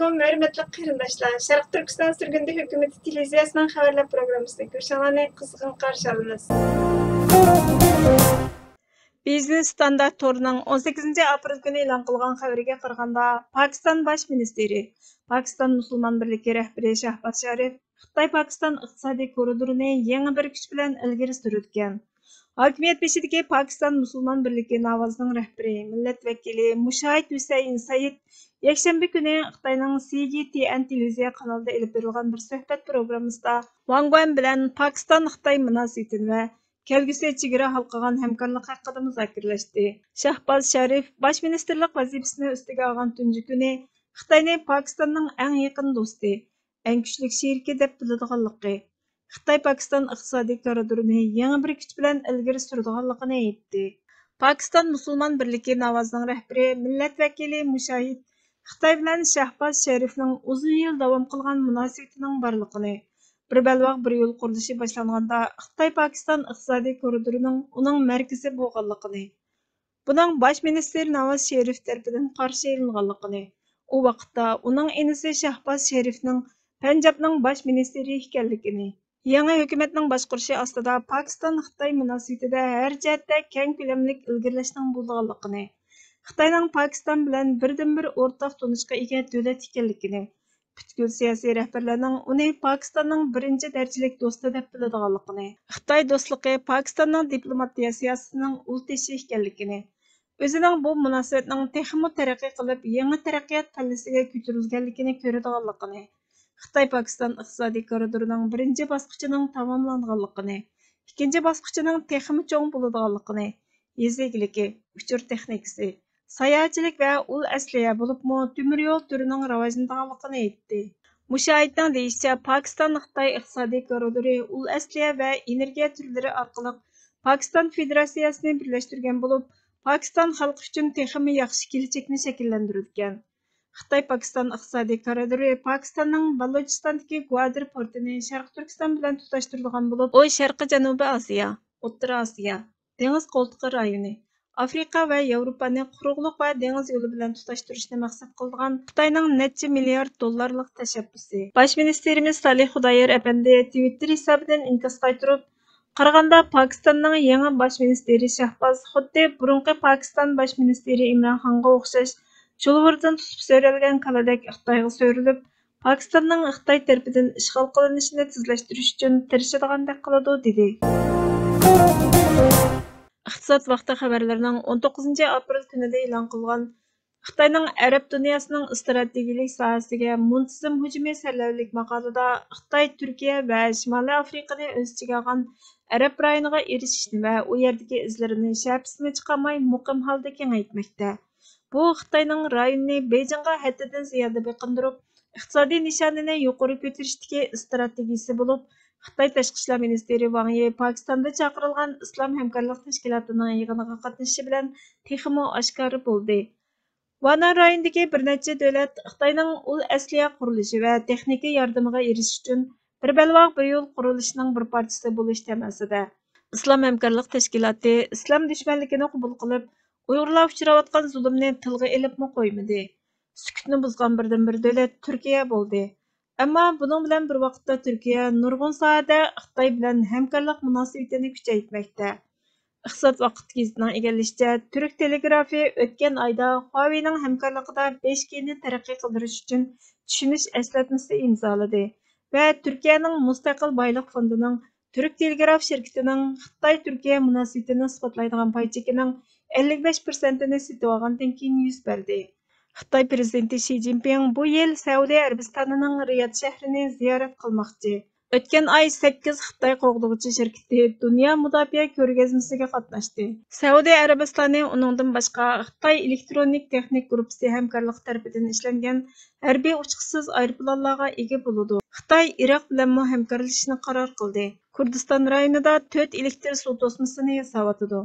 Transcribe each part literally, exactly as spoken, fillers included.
ھۆرمەتلىك قېرىنداشلار، شەرقىي تۈركىستان سۈرگۈندە ھۆكۈمىتى تېلېۋىزىيەسىنىڭ خەۋەرلەر پروگراممىسىنى كۆرۈشۈڭلارنى قىزغىن قارشى ئالىمىز. بىزنېس ستاندارت تورىنىڭ ئون سەككىزىنچى ئاپرېل كۈنى ئېلان قىلغان خەۋىرىگە قارىغاندا، پاكىستان باش مىنىستىرى، پاكىستان مۇسۇلمان بىرلىكى رەھبىرى شەھباز شەرىپ خىتاي-پاكىستان ئىقتىسادىي كورىدورىنى يېڭى بىر كۈچ بىلەن ئىلگىرى سۈرىدىكەن. ھاكىمىيەت بېشىدىكى پاكىستان مۇسۇلمان بىرلىكى ناۋازىنىڭ رەھبىرى، مىللەت ۋەكىلى مۇشاھىد ھۈسەيىن سەيىد يەكشەنبە كۈنى خىتاينىڭ سى جى تي ئېن تېلېۋىزىيە قانىلىدا ئېلىپ بېرىلغان بىر سۆھبەت پروگراممىسىدا ۋاڭ گۇەن بىلەن پاكىستان-خىتاي مۇناسىۋىتىنى ۋە كەلگۈسى چېگرا ھالقىغان ھەمكارلىق ھەققىدە مۇزاكىرىلەشتى. شەھباز شەرىپ باش مىنىستىرلىق ۋەزىپىسىنى ئۈستىگە ئالغان تۇنجى كۈنى خىتاينى پاكىستاننىڭ ئەڭ يېقىن دوستى، ئەڭ كۈچلۈك شېرىكى دەپ بىلىدىغانلىقى، خىتاي-پاكىستان ئىقتىسادىي كارىدورىنى يېڭى بىر كۈچ بىلەن ئىلگىرى سۈرىدىغانلىقىنى ئېيتتى. پاكىستان مۇسۇلمان بىرلىكى ناۋازىنىڭ رەھبىرى، مىللەت ۋەكىلى مۇشاھىد خىتاي بىلەن شەھباز شەرىفنىڭ ئۇزۇن يىل داۋام قىلغان مۇناسىۋىتىنىڭ بارلىقىنى، بىر بەلباغ بىر يول قۇرۇلۇشى باشلانغاندا خىتاي-پاكىستان ئىقتىسادىي كورىدورىنىڭ ئۇنىڭ مەركىزى بولغانلىقىنى، بۇنىڭ باش مىنىستىر ناۋاز شېرىف تەرىپىدىن قارشى ئېلىنغانلىقىنى، ئۇ ۋاقىتتا ئۇنىڭ ئىنىسى شەھباز شېرىفنىڭ پەنجابنىڭ باش مىنىستىرى ئىكەنلىكىنى، يېڭى ھۆكۈمەتنىڭ باشقۇرۇشى ئاستىدا پاكىستان-خىتاي مۇناسىۋىتىدە ھەر جەھەتتە كەڭ كۆلەملىك ئىلگىرىلەشنىڭ بولىدىغانلىقىنى، خىتاينىڭ پاكىستان بىلەن بىردىنبىر ئورتاق تونۇشقا ئىگە دۆلەت ئىكەنلىكىنى، پۈتكۈل سىياسىي رەھبەرلەرنىڭ ئۇنى پاكىستاننىڭ بىرىنچى دەرىجىلىك دوستى دەپ بىلىدىغانلىقىنى، خىتاي دوستلۇقى پاكىستاننىڭ دىپلوماتىيە سىياسىتىنىڭ ئۇل تېشى ئىكەنلىكىنى، ئۆزىنىڭ بۇ مۇناسىۋەتنىڭ تېخىمۇ تەرەققىي قىلىپ، يېڭى تەرەققىيات پەللىسىگە كۆتۈرۈلگەنلىكىنى كۆرىدىغانلىقىنى، خىتاي-پاكىستان ئىقتىسادىي كورىدورىنىڭ بىرىنچى باسقۇچىنىڭ تاماملانغانلىقىنى، ئىككىنچى باسقۇچىنىڭ تېخىمۇ چوڭ بولىدىغانلىقىنى، يېزا ئىگىلىكى، ئۇچۇر تېخنىكىسى، ساياھەتچىلىك ۋە ئۇل ئەسلىھە، بولۇپمۇ تۆمۈر يول تۈرىنىڭ راۋاجلىنىدىغانلىقىنى ئېيتتى. مۇشاھىدنىڭ دېيىشىچە، پاكىستان-خىتاي ئىقتىسادىي كورىدورى ئۇل ئەسلىھە ۋە ئېنېرگىيە تۈرلىرى ئارقىلىق پاكىستان فېدېراتسىيەسىنى بىرلەشتۈرگەن بولۇپ، پاكىستان خەلقى ئۈچۈن تېخىمۇ ياخشى كېلەچەكنى شەكىللەندۈرىدىكەن. خىتاي-پاكىستان ئىقتىسادىي كارىدورى پاكىستاننىڭ بالۇچىستاندىكى گۋادىر پورتىنى شەرقىي تۈركىستان بىلەن تۇتاشتۇرىدىغان بولۇپ، ئۇ شەرقىي جەنۇبىي ئاسىيا، ئوتتۇرا ئاسىيا، دېڭىز قولتۇقى رايونى، ئافرىقا ۋە ياۋروپانى قۇرۇقلۇق ۋە دېڭىز يولى بىلەن تۇتاشتۇرۇشنى مەقسەت قىلىدىغان خىتاينىڭ نەچچە مىليارد دوللارلىق تەشەببۇسى. باش مىنىستىرىمىز سالىھ خۇدايار ئەپەندى تىۋىتتېر ھېسابىدىن ئىنكاس قايتۇرۇپ، قارىغاندا، پاكىستاننىڭ يېڭى باش مىنىستىرى شەھباز خۇددى بۇرۇنقى پاكىستان باش مىنىستىرى ئىمران خانغا ئوخشاش چۇلۋۇردىن تۇتۇپ سۆرەلگەن كالىدەك خىتايغا سۆرىلىپ، پاكىستاننىڭ خىتاي تەرىپىدىن ئىشغال قىلىنىشىنى تېزلەشتۈرۈش ئۈچۈن تىرىشىدىغاندەك قىلىدۇ، دېدى. ئىقتىساد ۋاقتى خەۋەرلىرىنىڭ ئون توققۇزىنچى ئاپرېل كۈنىدە ئېلان قىلغان خىتاينىڭ ئەرەب دۇنياسىنىڭ ئىستراتېگىيىلىك ساھەسىگە مۇنتىزىم ھۇجۇمى سەرلەۋھىلىك ماقالىدا خىتاي تۈركىيە ۋە شىمالىي ئافرىقىنى ئۆز ئىچىگە ئالغان ئەرەب رايونىغا ئېرىشىشنى ۋە ئۇ يەردىكى ئىزلىرىنى شەپىسىنى چىقارماي مۇقىم ھالدا كېڭەيتمەكتە. بۇ خىتاينىڭ رايوننى بېيجىڭغا ھەددىدىن زىيادە بېقىندۇرۇپ، ئىقتىسادىي نىشانىنى يۇقىرى كۆتۈرۈشتىكى ئىستراتېگىيىسى بولۇپ، خىتاي تاشقى ئىشلار مىنىستىرى ۋاڭ يى پاكىستاندا چاقىرىلغان ئىسلام ھەمكارلىق تەشكىلاتىنىڭ يىغىنىغا قاتنىشىشى بىلەن تېخىمۇ ئاشكارا بولدى. ۋانا رايونىدىكى بىر نەچچە دۆلەت خىتاينىڭ ئۇل ئەسلىھە قۇرۇلۇشى ۋە تېخنىكا ياردىمىغا ئېرىشىش ئۈچۈن بىر بەلباغ بىر يول قۇرۇلۇشىنىڭ بىر پارچىسى بولۇش تەمەسىدە، ئىسلام ھەمكارلىق تەشكىلاتى ئىسلام دۈشمەنلىكىنى قوبۇل قىلىپ، ئۇيغۇرلار ئۇچراۋاتقان زۇلۇمنى تىلغا ئېلىپمۇ قويمىدى. سۈكۈتنى بۇزغان بىردىنبىر دۆلەت تۈركىيە بولدى. ئەمما بۇنىڭ بىلەن بىر ۋاقىتتا تۈركىيە نۇرغۇن ساھەدە خىتاي بىلەن ھەمكارلىق مۇناسىۋىتىنى كۈچەيتمەكتە. ئىقتىساد ۋاقىت گېزىتىنىڭ ئىگىلىشىچە، تۈرك تېلېگرافى ئۆتكەن ئايدا خۇاۋېينىڭ ھەمكارلىقىدا بەش جى نى تەرەققىي قىلدۇرۇش ئۈچۈن چۈشىنىش ئەسلەتمىسى ئىمزالىدى ۋە تۈركىيەنىڭ مۇستەقىل بايلىق فوندىنىڭ تۈرك تېلېگراف شىركىتىنىڭ خىتاي-تۈركىيە مۇناسىۋىتىنى ئىسپاتلايدىغان پاي چېكىنىڭ ئەللىك بەش پىرسەنتىنى سېتىۋالغاندىن كېيىن يۈز بەردى. خىتاي پىرېزىدېنتى شى جىنپىڭ بۇ يىل سەئۇدى ئەرەبىستانىنىڭ رىياد شەھىرىنى زىيارەت قىلماقچى. ئۆتكەن ئاي سەككىز خىتاي قوغدىغۇچى شىركىتى دۇنيا مۇداپىئە كۆرگەزمىسىگە قاتناشتى. سەئۇدى ئەرەبىستانى ئۇنىڭدىن باشقا خىتاي ئېلېكترونىك تېخنىك گۇرۇپپىسى ھەمكارلىقى تەرىپىدىن ئىشلەنگەن ھەربىي ئۇچقۇچىسىز ئايروپىلانلارغا ئىگە بولىدۇ. خىتاي ئىراق بىلەنمۇ ھەمكارلىشىشنى قارار قىلدى. كۇردىستان رايونىدا تۆت ئېلېكتر سۇ توسمىسىنى ياساۋاتىدۇ.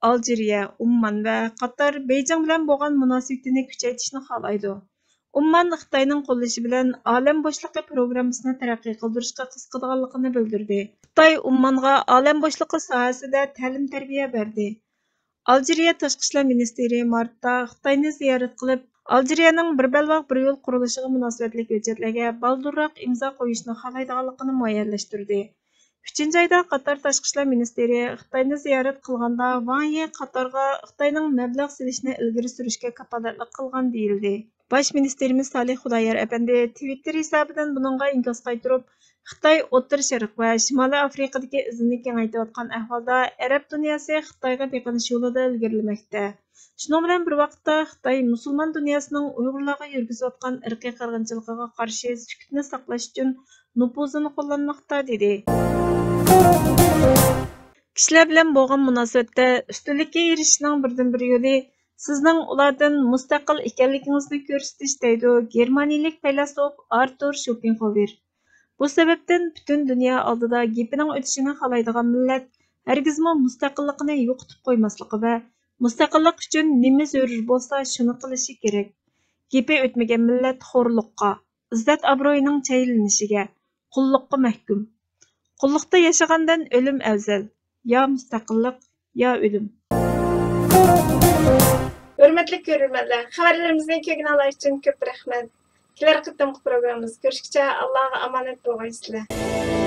ئالجىرىيە، ئوممان ۋە قاتار بېيجىڭ بىلەن بولغان مۇناسىۋىتىنى كۈچەيتىشنى خالايدۇ. ئوممان خىتاينىڭ قوللىشى بىلەن ئالەم بوشلۇقى پروگراممىسىنى تەرەققىي قىلدۇرۇشقا قىزىقىدىغانلىقىنى بىلدۈردى. خىتاي ئوممانغا ئالەم بوشلۇقى ساھەسىدە تەلىم-تەربىيە بەردى. ئالجىرىيە تاشقى ئىشلار مىنىستىرى مارتتا خىتاينى زىيارەت قىلىپ، ئالجىرىيەنىڭ بىر بەلباغ بىر يول قۇرۇلۇشىغا مۇناسىۋەتلىك ھۆججەتلەرگە بالدۇرراق ئىمزا قويۇشنى خالايدىغانلىقىنى مۇئەييەنلەشتۈردى. ئۈچىنچى ئايدا قاتار تاشقى ئىشلار مىنىستىرى خىتاينى زىيارەت قىلغاندا، ۋاڭ يى قاتارغا خىتاينىڭ مەبلەغ سېلىشنى ئىلگىرى سۈرۈشكە كاپالەتلىك قىلغان دېيىلدى. باش مىنىستىرىمىز سالىھ خۇدايار ئەپەندى تىۋىتتېر ھېسابىدىن بۇنىڭغا ئىنكاس قايتۇرۇپ، خىتاي ئوتتۇرا شەرق ۋە شىمالىي ئافرىقىدىكى ئىزىنى كېڭەيتىۋاتقان ئەھۋالدا، ئەرەب دۇنياسى خىتايغا بېقىنىش يولىدا ئىلگىرىلىمەكتە. شۇنىڭ بىلەن بىر ۋاقىتتا، خىتاي مۇسۇلمان دۇنياسىنىڭ ئۇيغۇرلارغا يۈرگۈزۈۋاتقان ئىرقىي قىرغىنچىلىقىغا قارشى سۈكۈتنى ساقلاش ئۈچۈن نوپۇزىنى قوللانماقتا، دېدى. كىشىلەر بىلەن بولغان مۇناسىۋەتتە ئۈستۈنلۈككە ئېرىشىشنىڭ بىردىنبىر يولى سىزنىڭ ئۇلاردىن مۇستەقىل ئىكەنلىكىڭىزنى كۆرسىتىش، دەيدۇ گېرمانىيەلىك پەيلاسوپ ئارتۇر شوپېنھاۋېر. بۇ سەۋەبتىن پۈتۈن دۇنيا ئالدىدا گېپىنىڭ ئۆتۈشىنى خالايدىغان مىللەت ھەرگىزمۇ مۇستەقىللىقىنى يوقىتىپ قويماسلىقى ۋە مۇستەقىللىق ئۈچۈن نېمە زۆرۈر بولسا، شۇنى قىلىشى كېرەك. گېپى ئۆتمىگەن مىللەت خورلۇققا، ئىززەت-ئابرۇيىنىڭ چەيلىنىشىگە، قۇللۇققا مەھكۇم. قۇللۇقتا ياشىغاندىن ئۆلۈم ئەۋزەل. يا مۇستەقىللىق، يا ئۆلۈم. ھۆرمەتلىك كۆرۈرمەنلەر، خەۋەرلىرىمىزنى كۆرگىنىڭلار ئۈچۈن كۆپ رەھمەت. كېلەر قېتىمقى پروگراممىمىزدا كۆرۈشكىچە، ئاللاغا ئامانەت بولغايسىلەر.